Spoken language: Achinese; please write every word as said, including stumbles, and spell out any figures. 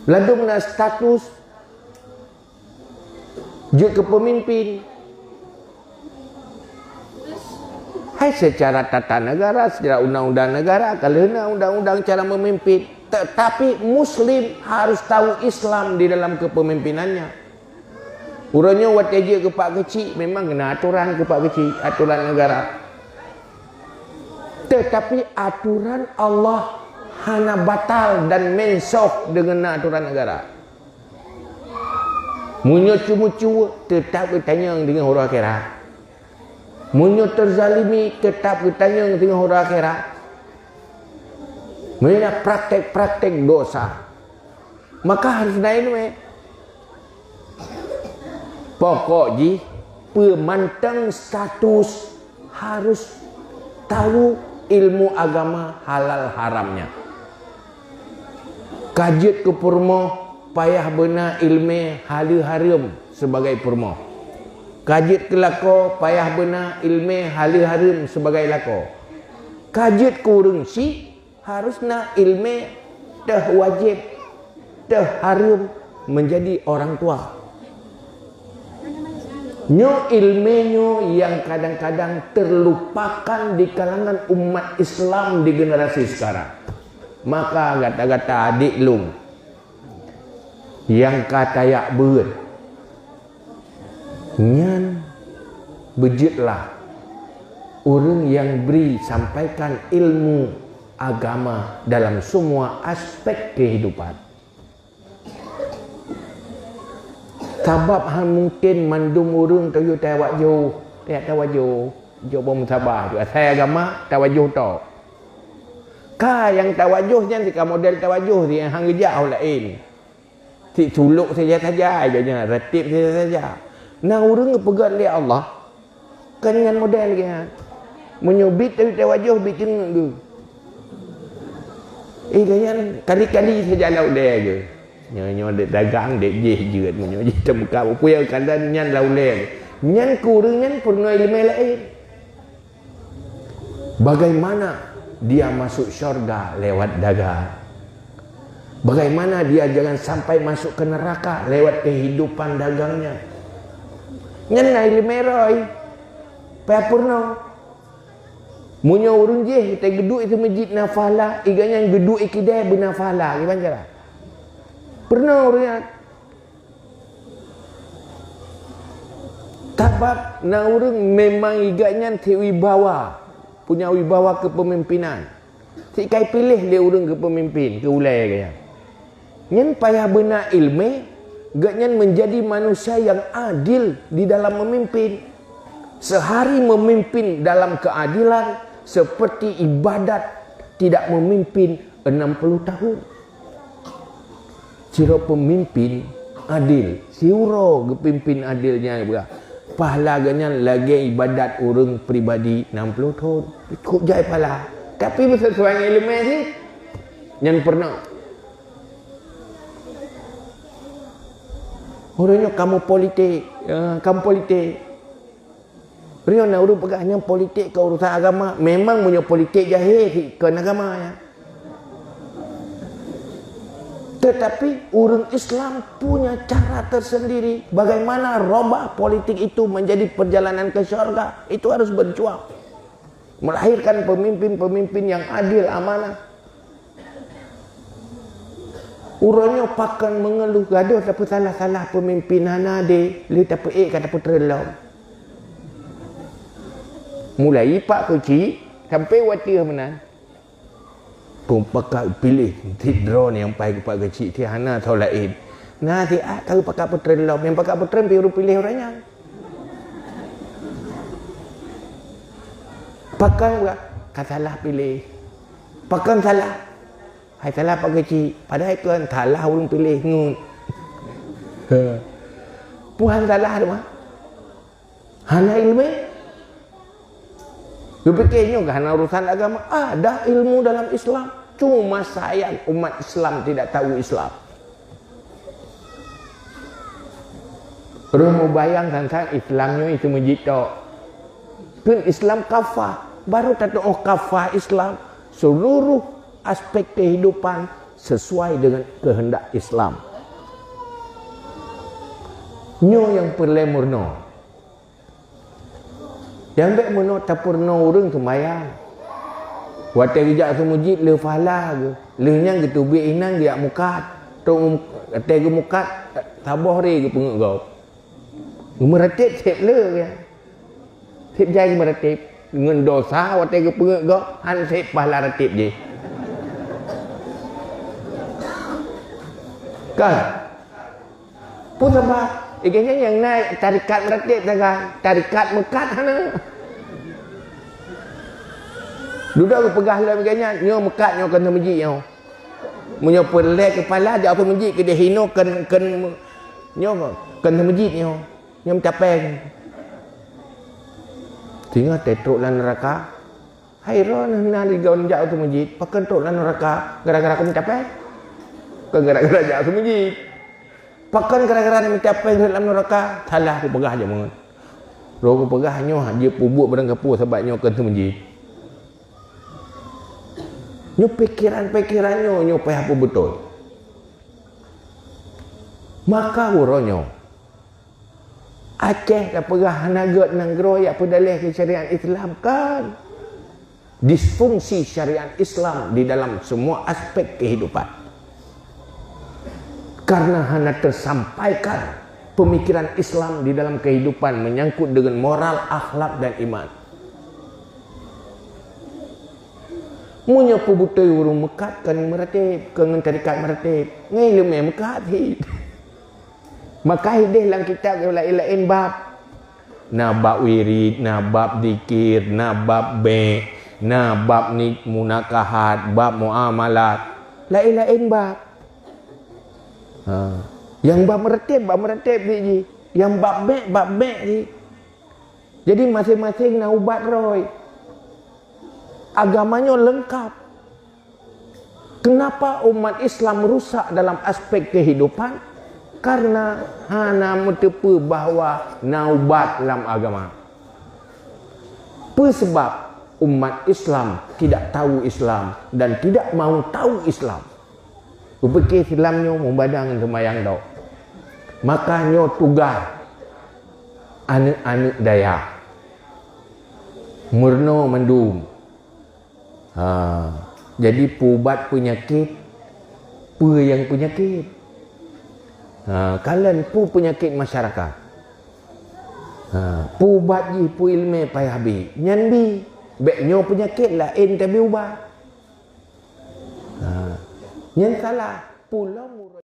Ladôm na status jeuet keu peumimpén. Hai secara tata negara, secara undang-undang negara, ka lheueh na undang-undang cara memimpin. Tetapi Muslim harus tahu Islam di dalam kepemimpinannya. Uroe nyoe watée jeuet keu Pak Keuchik, memang na aturan keu Pak Keuchik, aturan negara. Tetapi aturan Allah hana batal dan mensoh deungon aturan negara. Meunyoe ceumeucue, teutap geutanyong deungon uroe akhirat. Meunyoe teuzalimi, teutap geutanyong deungon uroe akhirat. Meunyoe praktek-praktek dosa, maka harus na ileumé. Pokok jih, peue mantong status harus tahu ilmu agama halal haramnya. Ka jeuet keu peurumoh, payah beuna ileumé haleue hareuem sibagai peurumoh. Ka jeuet keu lakoe, payah beuna ileumé haleue hareuem sibagai lakoe. Ka jeuet keu ureuëng syiek, harus na ileumé teuh wajéb, teuh hareuem meunjadi orang tua. Nyoe ileumé nyoe nyang kadang-kadang terlupakan di kalangan umat Islam di generasi sekarang. Maka gata-gata adék lôn nyang ka tajak beuet, nyan beujeuetlah ureuëng nyang bri sampaikan ilmu agama dalam semua aspek kehidupan. Sabab hana mungken mandum ureuëng tayue tawajoh, tajak tawajoh, jok beumeusabah, asai agama tawajoh tok. Ka nyang tawajoh nyan sika model tawajoh nyang hana geujak u laén. Cit culok saja-saja, gobnyan ratéb saja-saja. Na ureuëng geupeugét lé Allah, kon nyan model gobnyan. Meunyoe biet teuh tawajoh, biet teungeut geuh. Eh, gobnyan kali-kali saja lam ulée geuh. Nyoe-nyoe dek dagang, dek jih jeuet, meunyoe jih teubuka peue nyang keunan nyan lam ulée geuh. Nyan keu ureuëng nyan peurunoe ileumé laén. Bagaimana dia masuk syurga lewat dagang? Bagaimana dia jangan sampai masuk ke neraka lewat kehidupan dagangnya? Nyan na ileumé roh, payah peurunoe. Meunyoe ureuëng jih teugeuduk itu meujid na pahala, iga nyan geuduk ikidai beuna pahala, gimana cara? Peurunoe ureuëng nyan. Sabab na ureuëng memang iga nyan cit wibawa, punya wibawa kepemimpinan. Cit kai piléh lé ureuëng keu peumimpén, keu ulée gobnyan. Nyan payah beuna ileumé, gobnyan menjadi manusia yang adil di dalam memimpin. Sehari memimpin dalam keadilan seperti ibadat tidak memimpin enam puluh tahun. Sidroe peumimpin adil, siuroe geupimpin adil nyan, pahala gobnyan lagée ibadat ureuëng pribadi enam puluh thon. Cukup jai pahala. Tapi beuseusuai ngon ileumé jih, nyan peurunoe. Ureuëng nyoe kamoe politik, ya, kamoe politik. Rion na ureuëng peugah nyan politik keu urusan agama. Memang meunyoe politik jahé kon agama nyan. Tetapi ureuëng Islam punya cara tersendiri bagaimana robah politik itu menjadi perjalanan ke syurga. Itu harus berjuang. Melahirkan pemimpin-pemimpin yang adil, amanah. Uroe nyoe pakon meungeuluh gadoh tapeusalah-salah peumimpin hana adé, lheueh tapeuék ka tapeutrön lom. Mulai Pak Keuchik sampai watée meunan. Peue pakat piléh cit droe nyang paih Pak Keuchik, cit hana soe laén. Na siat ka pakat peutrön lom, nyang pakat peutrön pih ureuëng piléh uroe nyan. Pakon ka salah piléh. Pakon salah? Hai salah Pak Keuchik, padahai kon salah ureuëng piléh ngon. Tuhan salah tu mah. Hana ileumé. Geupike nyoe ka hana urusan agama. Ada ilmu dalam Islam. Cuma sayang umat Islam tidak tahu Islam. Ureuëng mubayang teuntang Islam nyoe itu meujid tok. Kheun Islam kafah, baru tatuoh kafah Islam, seluruh aspek kehidupan sesuai dengan kehendak Islam. Nyoe nyang peureulée meurunoe. Nyang bék meurunoe tapeurunoe ureuëng seumayang. Watée geujak seumeujid lheueh pahala geuh, lheueh nyan geuteubiet inan geujak mukat. Trok watée geumukat, saboh ré geupeungeut gob. Geumeuratéb seb le, ya. Seb jai geumeuratéb. Ngon dosa watée geupeungeut gob, han seb pahala ratéb jih. Kan? Peue sabab? Iganya nyang na tarikat meuratéb sagai, tarikat meukat hana. Dudoe geupeugah lom iganya, nyoe meukat nyoe kon seumeujid nyoe. Meunyoe peureulée keupala jak seumeujid keudeh inoe kon, kon nyoe kon seumeujid nyoe. Nyoe meucapée. Singoh teutrok lam neuraka. Hai droeneuh na lé gob jak u seumeujid, pakon trok lam neuraka gara-gara kumeucapée? Kon gara-gara jak u seumeujid. Pakon gara-gara meucapée rhot lam neuraka? Salah kupeugah jameun. Roh kupeugah nyoe jeuet peubuet barang gapeue sabab nyoe kon seumeujid. Nyoe pikeran-pikeran nyoe, nyoe payah peubeutôi. Maka uroe nyoe, Aceh tapeugah hana gét nanggroe nyang peudaleh keu syariat Islam, kan? Disfungsi syariat Islam di dalam semua aspek kehidupan. Karena hana tersampaikan pemikiran Islam di dalam kehidupan menyangkut dengan moral, akhlak, dan iman. Meunyoe peubeutôi ureuëng meukat kon meuratéb, kon ngon tarikat meuratéb, ngon ileumé meukat hi. Maka ideh lam kitab laén-laén bab. Na bab wirid, na bab zikir, na bab bék, na bab ni munakahat, bab muamalat. Laén-laén bab. Ha. Nyang bab meuratéb, bab meuratéb jih. Nyang bab bék, bab bék jih. Jadi maséng-maséng na ubat roh. Agama nyoe leungkap. Kenapa umat Islam rusak dalam aspek kehidupan? Karena hana meuteupeue bahwa na ubat lam agama. Peue sabab umat Islam tidak tahu Islam dan tidak mau tahu Islam? Kupike Islam nyoe meubadan ngon seumayang dok. Maka nyoe tugaih aneuëk-aneuëk dayah meurunoe mandum. Ha, jadi peuubat peunyakét, peue nyang peunyakét? Ha, kalon peue peunyakét masyarakat? Ha, peuubat jih peue ileumé payah bi, nyan bi. Bék nyoe peunyakét laén tabi ubat. Ha, nyan salah. Pulo muro-